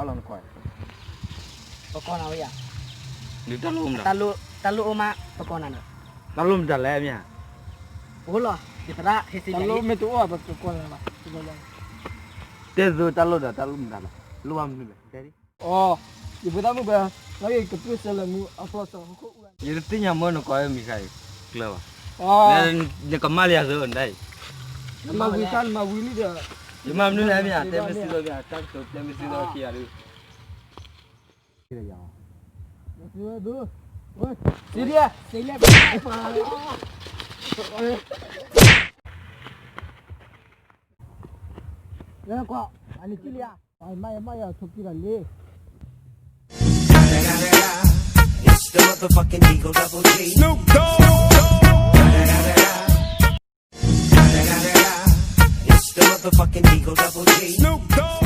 လီၤနကွၢ်, ပကိးနၤဝဲယၤ, နတၢ်လိၣ်မတၤ, တၢ်လိၣ်အိၣ်မး ပကိးနၤန့ၣ်, တၢ်လိၣ်မတၤလဲၣ်မ့ၢ်ဧါ, အိၣ်လီၤ, ယသရၣ်ဟ့ၣ်စံး, တၢ်လိၣ်မ့ၢ်တအိၣ် ပကကိးနၤလီၤ, တဲသိတၢ်လိၣ်ဒီးတၢ်လိၣ်မတၤလဲၣ်, လိၣ်ဘၣ်မနုၤလဲၣ်, တဲဒ် အိ, ယဖိသၣ်မုၣ်ပှဲၤ, ယတသ့ၣ်ညါမ့ၢ်နကိးမံၤဃါအံၤ, ကျၢၤဘၣ်, နကမၣ်လၢယၤသၢနတၢ်အံၤ, နမၤဝံၤတၢ်နမၤဝံၤလံဒီး, ယမၤမနုၤလဲၣ်မ့ၢ်ဧါ, တဲမ့ၢ်စံးဒီးမ့ၢ်ဧါတၢ်ကတိၤတဲမ့ၢ်စံးဒီးခံဂၤဒု, စံးဒ်, စံးလၢ, ကွၢ်, အနကံလံဧါ, မၤယၤမၤယၤထိၣ်ကံဒီးလံ, It's the motherfucking Eagle Double G. Snoop Dogg. It's the motherfucking Eagle Double G. Snoop Dogg.